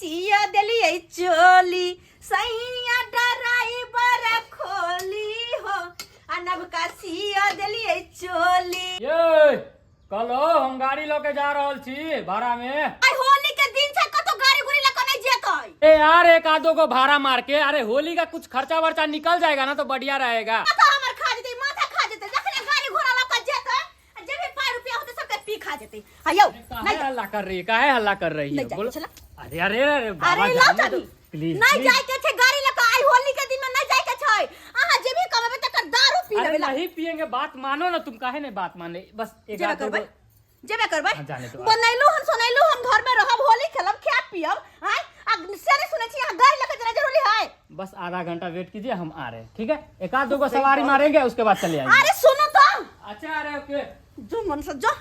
सिया देलियै चोली सैया डराइबर खोली हो आ नवका सिया देलियै चोली। ये कलो हम गाड़ी लऽ के जा रहल छी भाड़ा में। आइ होली के दिन छै, कतौ गाड़ी गुड़ी लऽ कऽ नहि जेतै। ए यार एक आधो को भाड़ा मार के, अरे होली का कुछ खर्चा वर्चा निकल जाएगा ना तो बढ़िया रहेगा। माथा हमर खा जेतै, माथा खा जेतै जखने गाड़ी घोड़ा लऽ कऽ जेतै, आ जे भी पाइ रुपया होतै सबके पी खा जेतै। आ यौ काहे नहि हल्ला कर रही है, काहे हल्ला कर रही नहीं है, जाए बोलो। चला। अरे अरे अरे बाबा अरे लाओ जाने दो, चाबी। प्लीज नहीं प्लीज। जाए के छै गाड़ी लऽ कऽ, आइ होली के दिन में नहीं जाए के छै। अहाँ जे भी कमेबै तकर दारू पी अरे लेबै ला। नहीं पियेंगे, बात मानो ना, तुम काहे नहीं बात माने, बस एक जेबे आध दो करबै, जेबे करबै। हाँ, जाने दो। बनैलु हम सोनैलु हम, घर में रहब, होली खेलब, खायब पियब। आँय आ से नहीं सुनै छी, अहाँ गाड़ी लऽ कऽ जेना जरूरी है। बस आधा घंटा वेट कीजिए, हम आ रहे हैं, ठीक है? एक आध दो को सवारी मारेंगे, उसके बाद चले आएंगे। अरे सुनो तो। अच्छा अरे ओके। जो मन से जो,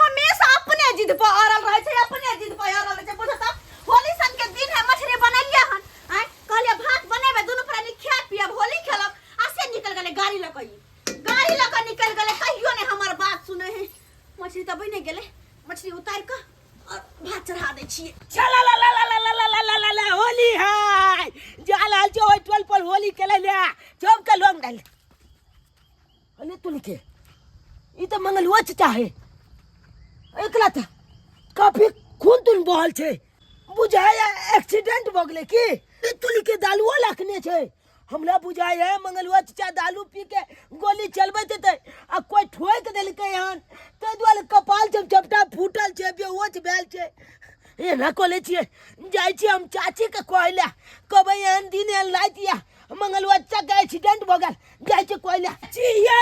हमेशा अपने जिद पर अड़ल रहे छै, अपने जिद पर अड़ल रहे छै। बुझो त होली सन के दिन है, मछली बनेलिए हन, आँय कहलिए भात बनेबै, दुनू प्राणी खायब पियब, होली खेलब, आ से निकल गेलै गाड़ी लऽ कऽ, ई गाड़ी लऽ कऽ निकल गेलै, कहियो नहि हमर बात सुनै है। मछली तऽ बनि गेलै, मछली उतारि कऽ और भात चढ़ा दै छियै। चला ला ला ला ला ला ला ला ला ला ला होली है, जा लाल जो ओइ टोल पर होली खेलै ले सब के लोग डाल। अरे तुल के ई त मंगलुआ चचा है, एकला त काफी खून तुन बहल छै, बुझाय एक्सीडेंट भ गेलै की? ई तुल के दालुओ लखने छै। हमरा बुझाय है मंगलुआ चचा दालू पी के गोली चलबैत हेतै आ कोई ठोक देलकै हन, ताहि दुआरे कपाल सब सबटा फूटल छै, बेहोश भेल छै। एना कऽ लै छियै, जाइ छियै हम चाची के कहै लए, कहबै एहन दिन एहन राति यऽ, मंगलुआ चचा के एक्सीडेंट भऽ गेल, जाइ छियै कहै लए। छियै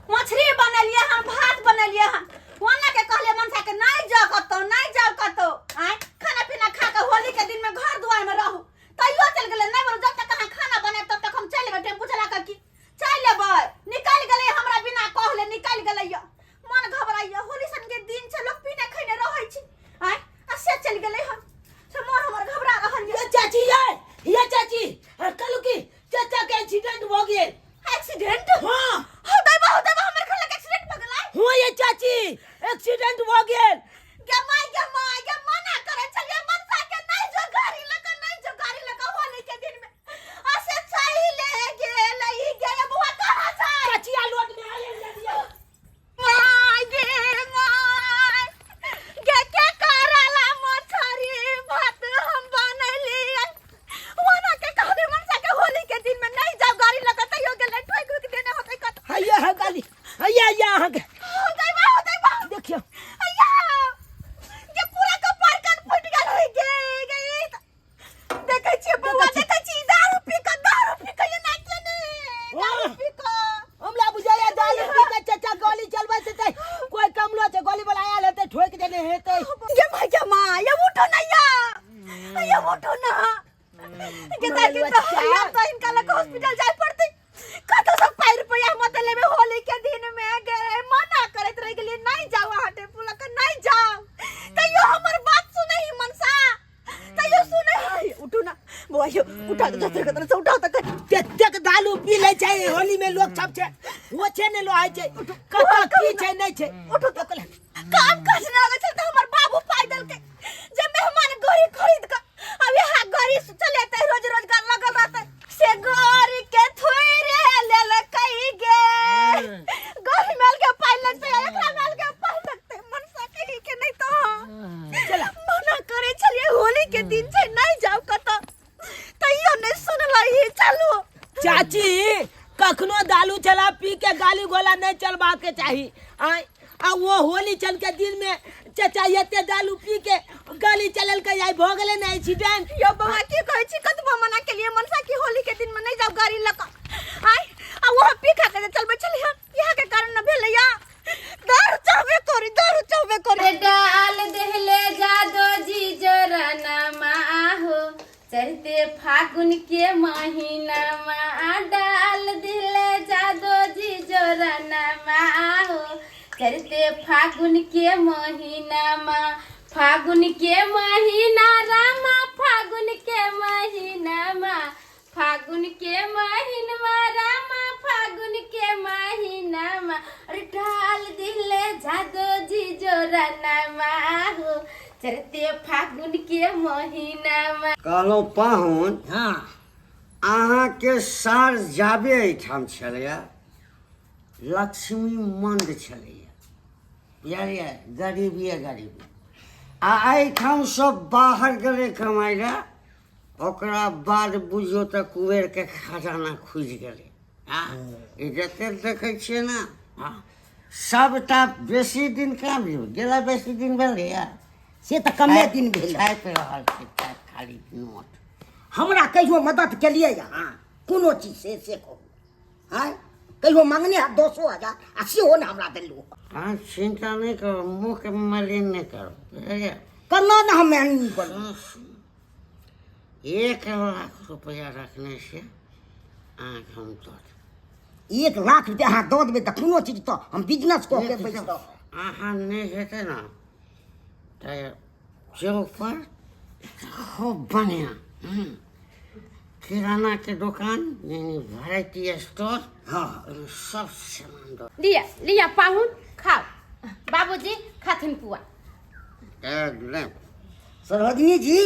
मछली बनेलियै हन, भात बनेलियै हन, ओना के कहलियै मनसा के नहीं जाओ कतौ, नहीं जाओ कतौ, आँय खाना पीना खा के होली के दिन में घर दुआर में रहू, तैयो चल गेलै। नहीं बोलू, जब तक अहाँ खाना बनायब तब तक हम चलि एबै टेम्पू चला कऽ की चलि एबै। निकलि गेलै हमरा बिना कहले, निकलि गेलै। यऽ मन घबराइया, होली सन के दिन छै, लोक पीने खैने रहै छै, आँय आ से चलि गेलै हन, से मन हमर घबरा रहल यऽ। ये चाची, ये ये चाची, अरे कहलू की चाचा के एक्सीडेंट भऽ गेल। एक्सीडेंट? हाँ। हो दैबा, हो दैबा, हमर घर लग एक्सीडेंट भऽ गेलै। हाँ ये चाची एक्सीडेंट भऽ गेल। गे माय, गे माय, गे मना करै छलियै मनसा के नहीं जो गाड़ी लऽ कऽ, नहीं जो गाड़ी लऽ कऽ होली के दिन में, आ से चलि गेलै। गे बौआ कहाँ छै? कचिया लोड में आयल यदि। माय गे माय, गे के करला मछरी भात हम बनेलियै, ओना के कहलियै मनसा के होली के दिन में नहीं जाओ गाड़ी लऽ कऽ, तैयो गेलै, ठोकि उकि देने होतै कतौ। हैया है गाली, हैया हैया अहाँके। हो दैबा, हो दैबा। देखियौ। हैया जे पूरा कपार कान फुटि गेल होय गे। गे ई तऽ देखै छियै बौआ, देखै छी दारू पी कऽ, दारू पी कऽ एना केने, दारू पी कऽ। हमरा बुझाइया दारू पी कऽ चाचा गोली चलबै छै, कोई कमलो छै गोली वाला आयल हेतै, ठोकि देने हेतै। गे माय, गे माय, ये उठो ना या, ये उठो ना गे दादी, तो या तो इनका लग हॉस्पिटल जाय पड़तै, कतौ सब पाइ रुपया मत लेबे होली के दिन में। गे मना करैत रह गेलियै नहीं जाओ अहाँ टेम्पू लऽ कऽ, नहीं जाओ, तैयो हमर बात सुनै ही मनसा, तैयो सुनै है। उठू ना बौआ यौ, उठा दे जते कतरे से उठा तऽ कतेक दारू पी लै छै होली में लोग सब छै, ओ छै ने लोहाइ छै, कतऽ की छै नहि छै। उठू तऽ काम काज नहि लगै छै तऽ हमर बाबू पाइ देलकै जे मेहमान गाड़ी खरीद कऽ, अब यहाँ गाड़ी चलेतै, रोज रोजगार लगल रहतै, से गाड़ी के थोड़े लेलकै गे, गाड़ी मेल के पाइ लगतै, एकरा मेल के पाइ लगतै। मनसा कही के नहीं तो मना करे छलियै होली के दिन छै नहीं जाओ कतऽ, तैयो नहीं सुनलही। चलू चाची, कखनो दालू चला पी के गाली गोला नहीं चलबा के चाही। आय आ वो होली चल के दिन में चाचा एते दालू पी के गाली चलल के आई भऽ गेलै ने एक्सीडेंट। यो बौआ की कहै छी, कतबो मना के लिए मनसा की होली के दिन में नहीं जाओ गाड़ी लऽ कऽ, आय आ वो पी खा के जे चलबै छलियै हन, इएह के कारण न भेलै या दारू चाहबे करी, दारू चाहबे करी। डाल देहले जादो जी जोरनमा हो, चढ़ते फागुन के महीनामा, डाल दिले जादो जी जोरनमा हो, चढ़ते फागुन के महीनामा। फागुन के महीना रामा, फागुन के महीनामा, फागुन के महीनमा रामा, फागुन के महीनामा, अरे ढाल दिले जादो जी जोरनमा हो, चढ़ते फागुन के महीनामा। कहलहुँ पाहुन, हाँ, अहाँके सार जाबे एहिठाम छलैया, लक्ष्मी मंद छलैया, बुझलियै? गरीबिए गरीबी। आ एहिठाम सब बाहर गेलै कमाइ लए, ओकरा बाद बुझियौ तऽ कुबेरके खजाना खुजि गेलै। हँ, ई जतेक देखै छियै ने, हँ, सबटा बेसी दिन कहाँ भेल गेला, बेसी दिन भेलैया से तऽ कमे दिन भेल। छापि रहल छै खाली नोट। हमरा कहियो मदद केलियै अहाँ कोनो चीज से? से कहू, आँय, कहियो मांगने है 10,000 आ सेहो ने हमरा देलू? अहाँ चिन्ता नहि करू, मुँहके मलिन नहि करू, बुझलियै? केना ने हम एहन बनू? 1 लाख रुपैआ रखने छियै, अहाँके हम दऽ देब। 1 लाख रुपया अहाँ दऽ देबै तऽ कोनो चीज तऽ हम बिजनेस कऽ के बैस रहब। अहाँ नहि हेतै ने तऽ चौकपर खूब बढ़िआँ किरानाके दोकान, यानी वेराइटी स्टोर, ओहिमे सब सामान दऽ। लिअ लिअ पाहुन, खाउ। बाबूजी खाथिन पुआ। ले। सरोजनी जी,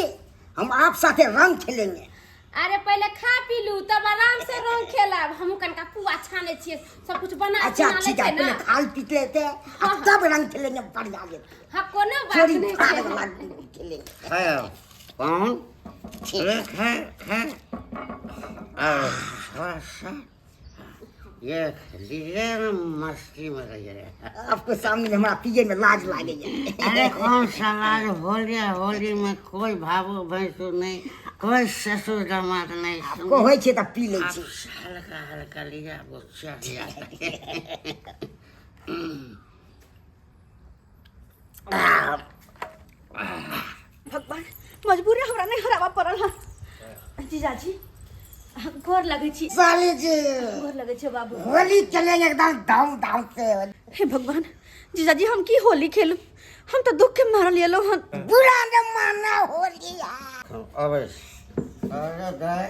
हम आप साथे रंग खेलेंगे। अरे, पहिले खा पी लू, तब आराम से रंग खेलब। हमहूँ कनिका पुआ छाने छियै, सब कुछ बना अच्छा, सुना लै ठीक है। छियै पहले ने। खाल पी लेते हैं आ तब रंग खेलेंगे बढ़िया लेते। हाँ, कोनो बात चोरी नहीं फाड़ छै। वाला खेलेंगे। खाय पाहुन, ले खाय खाय। और थोड़ा सा ये लीजिए ना, मस्ती में रहिए। आपके सामने हमरा पिए में लाज लागे। अरे, कौन सा लाज? होली है, होली में कोई भावो भैंसुर नहीं, कोई ससुर दामाद नहीं। आपको होइ छै तऽ पी लै आप छी। हल्का हल्का लीजिए, आपको चढ़ जाता है। भगवान, मजबूरी हमरा नहीं हरावा पड़ल हन। जीजाजी, गोर लगै छी। साली जी। गोर लगै छै बाबू। होली खेलेंगे एकदम धाम धाम से। हे भगवान, जीजाजी, हम की होली खेलू? हम तो दुख के मारल एलो हन। बुरा न माना, होली है। अवश्य। अरे दाय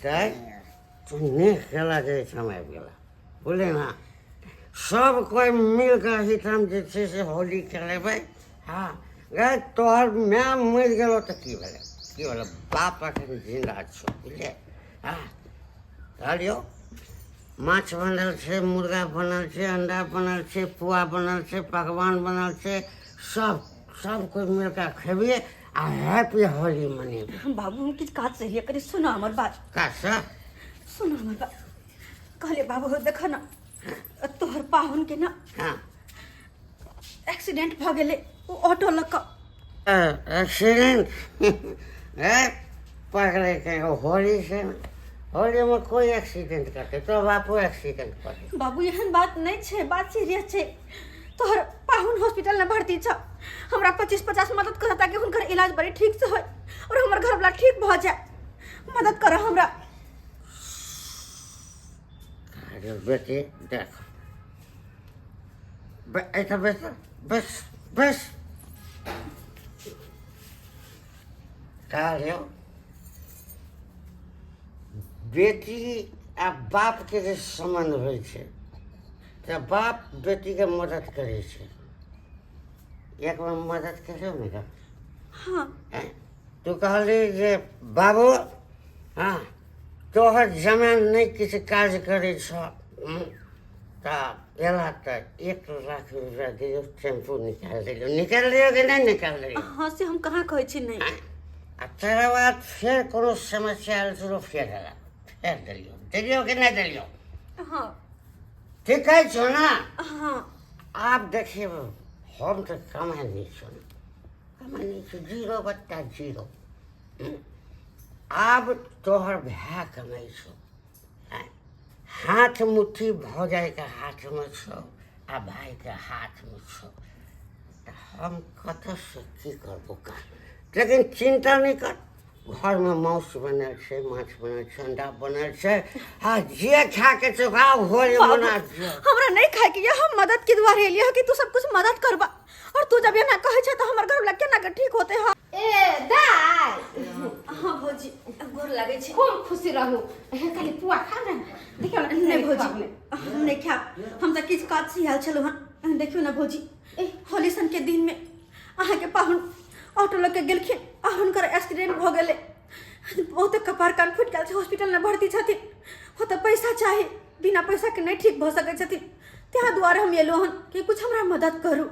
दाय, तू नहीं खेला जे एहिठाम आबि गेला, बुझलियै ने? सब कोइ मिल कऽ एहिठाम जे छै से होली खेलेबै। हँ गै, तोहर माय मरि गेलौ तऽ की भेलै, की भेलै? बाप एखन जिन्दा छौ, बुझलियै? हँ, कहलियौ, माछ बनल छै, मुर्गा बनल छै, अंडा बनल छै, पुआ बनल छै, पकवान बनल छै, सब सब कोइ मिल कऽ खेबियै आ हैप्पी होली मनेबै। बाबू, हम किछु काज से करी, सुनो हमर बात। कासँ? सुनो हमर बात। कहलिए बाबू, देख न, तोहर पाहुन के ना एक्सीडेंट भऽ गेलै, ओ ऑटो लऽ कऽ। एक्सीडेंट? ए पकड़े के होली से होली में कोई एक्सीडेंट करते तो बापू एक्सीडेंट करे? बाबू, एहन बात नहीं छै, बात सीरियस छै। तोहर पाहुन हॉस्पिटल में भर्ती छ। हमरा 25-50 मदद कर ताकि हुनकर इलाज बड़ी ठीक से होय और हमर घरवाला ठीक भऽ जाए। मदद कर हमरा। अरे बेटी, देख, ऐसा बस बस बस कहलियौ, बेटी आ बापके जे सम्बन्ध होइ छै तऽ बाप बेटीके मदद करै छै। एक बार मदद करियौ ने गे। हाँ। आँय? तू कहली जे बाबू, हँ, तोहर जमाइन नहि किछु काज करै छौ, तऽ एला तऽ 1 लाख रुपया दियौ, टेम्पू निकालि दियौ। निकालि दियौ कि नहि निकालि दियौ? हाँ, से हम कहाँ कहै छी नहि। आ तकर बाद फेर कोनो समस्या आयल शुरू, फेर एला, फेर देलियौ। देलियौ कि नहि देलियौ? हाँ। ठीक कहै छौ ने? हाँ। आब देखियौ, हम तऽ कमाइ नहि छौ, कमाइ नहि छौ, जीरो बट्टा जीरो। आब तोहर भाय कमाइ छौ। आँय? हाथ मुट्ठी भौजाइके हाथमे छौ आ भाइके हाथमे छौ, तऽ हम कतऽसँ की करबो काम? लेकिन चिन्ता नहि कर, घरमे मांस बनल छै, माछ बनल छै, अंडा बनल छै। आ जे खाके छौ खाओ, होली बाबू, मना जो। हमरा नहीं खाए के ये। हम मदद के द्वारे एलियै कि तू सब कुछ मदद करबा और तू जब एना कहै छै तऽ हमर घर वाला केना के ठीक होते? हाँ। ए दाइ। हाँ भौजी, गोर लागै छै। खूब खुशी रहू। खाली पुआ खा ने, देखियौ ने। नहि भौजी, हम नहि खायब। हम तऽ किछु काज से आयल छलहुँ हन। देखियौ ने भौजी, होली सन के दिन में अहाँके पाहुन ऑटो लऽ के गेलखिन आ हुनकर एक्सीडेंट भऽ गेलै बहुते कपार कान फुटि गेल छै हॉस्पिटलमे भर्ती छथिन ओतऽ पैसा चाही बिना पैसाके नहि ठीक भऽ सकै छथिन ताहि दुआरे हम एलहुँ हन कि कुछ हमरा मदद करू।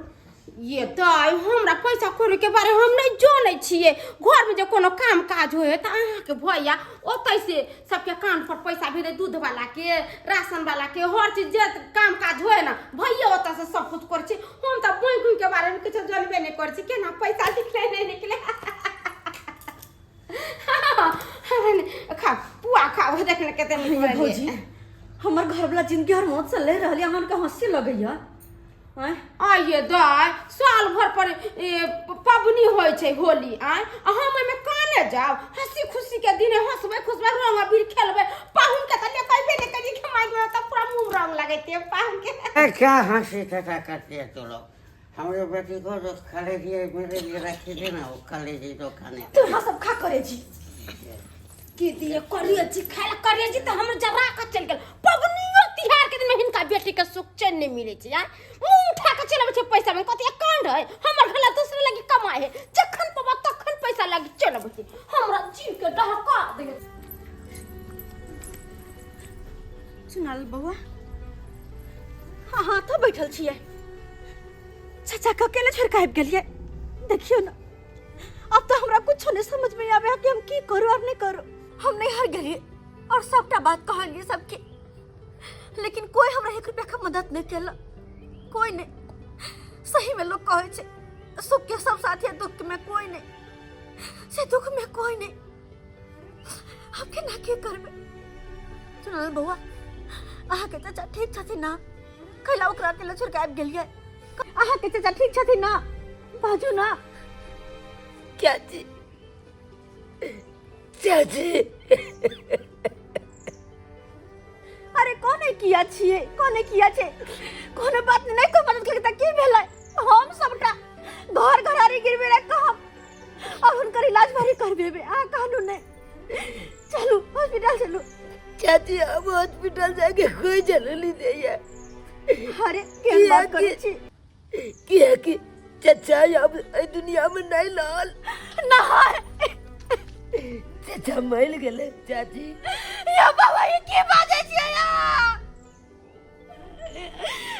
ये दाइ, हमरा पैसा कौड़ी के बारे हम नहीं जानै छियै। घर में जे कोनो काम काज होय है तऽ अहाँके भैया ओतै से सबके कान पर पैसा भेजै, दूध वाला के, राशन वाला के, हर चीज जे काम काज होय ना भैया ओतऽ से सब कुछ करै छै। हम तऽ बैंक उंक के बारे में किछो जानबे नहीं करै छी, केना पैसा निकले नहीं निकले। खा पुआ खाओ, देखने कते नीक ये भौजी, हमर घर वाला जिंदगी और मौत से ले रहली, अहाँ के हंसी लगैया। आँय? आइए दाइ, साल भर पर पबनी होइ छै होली, आँय, आ हम ओहिमे काने जाब? हंसी खुशी के दिन, हंसबै खुशबै, रंग अबीर खेलबै। पाहुन के तऽ लेकैबे नहि करी के माइक में तऽ पूरा मुंह रंग लगैते पाहुन के। ए, क्या हंसी ठट्ठा करती है तू लोग? हमारे बेटी को जो कलेजी है मेरे लिए रखी थी ना, वो कलेजी तो खाने तू हाँ सब खा करे जी। की दिए करिए जी खाय ला करिए जी, तऽ हमर जरा के चलि गेल। पबनियो तिहार के दिन में हिनका बेटी के सुख चैन नहीं मिले छै यार। मुंह उठा के चलि अबै छै पैसा में, कथी कांड है हमर घर ला दूसरे लगी कमाए है, जखन पबा तखन पैसा लगी चलि अबै छै, हमरा जीव के डहका दे। सुनाल बौआ, हाँ हाँ तो बैठल छियै, चाचा के अकेले छोड़ के आबि गेलियै। देखियौ ना, अब तो हमरा कुछ नहीं समझ में आवे कि हम की करू और नहीं करू। हम नहीं हार गेलियै और सबटा बात कहलियै सबके, लेकिन कोई हमरा एक रुपया के मदद नहीं केलक, कोई नहीं। सही में लोग कहै छै सुख के सब साथी, दुख में कोई नहीं, से दुख में कोई नहीं। हम केना की करबै? सुनल बौआ, अहाँके चाचा ठीक छथिन ना? कैला ओकरा अकेले छोड़ के आबि गेलियै? अहाँके चाचा ठीक छथिन ना? बाजू ना। चाची, चाची। अरे कोने किया छियै, कोने किया छै? कोनो बात नहीं, कोई मदद केलकै तऽ की भेलै? हम सबटा घर घरारी गिरवी राखि कऽ हम और हुनकर इलाज भरी करबेबै। अहाँ कहलू नहि, चलू हॉस्पिटल चलू। चाची, हम हॉस्पिटल जाके कोई जरूरी नहीं है। अरे केहन बात करै छी? किया कि चाचा अब एहि दुनिया में नहीं लाल। नहीं, चाचा मर गेले चाची। या बाबा, ये की बाजै छियै या?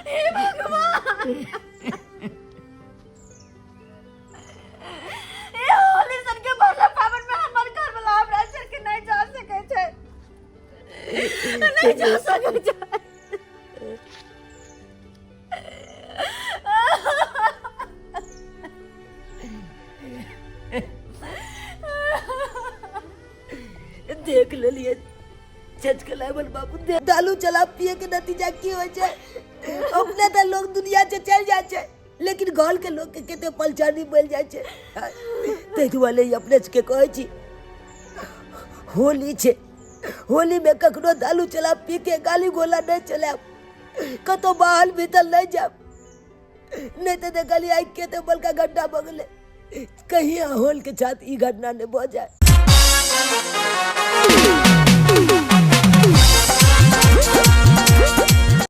हे भगवान, ये होली सन के भरला पावन में हमर घर वाला हमरा छोड़ के नहीं जा सकै छै, नहीं जा सकै छै। देख लेलिए छचकलाबल बाबू, दालू चला पिए के नतीजा की होइ छै। अपने तऽ लोग दुनिया से चलि जाइ छै, लेकिन घर के लोग के कते परेशानी बढ़ि जाइ छै। ताहि दुआरे ई अपने सबके कहै छी, होली छै, होली में कखनो दालू चला पी के गाली गोला नहि चलायब, कतौ बाहर भीतर नहि जायब, नहि तऽ देखलियै आइ कते बड़का गड्ढा भऽ गेलै, कहीं होल के साथ ई घटना नहि भऽ जाय।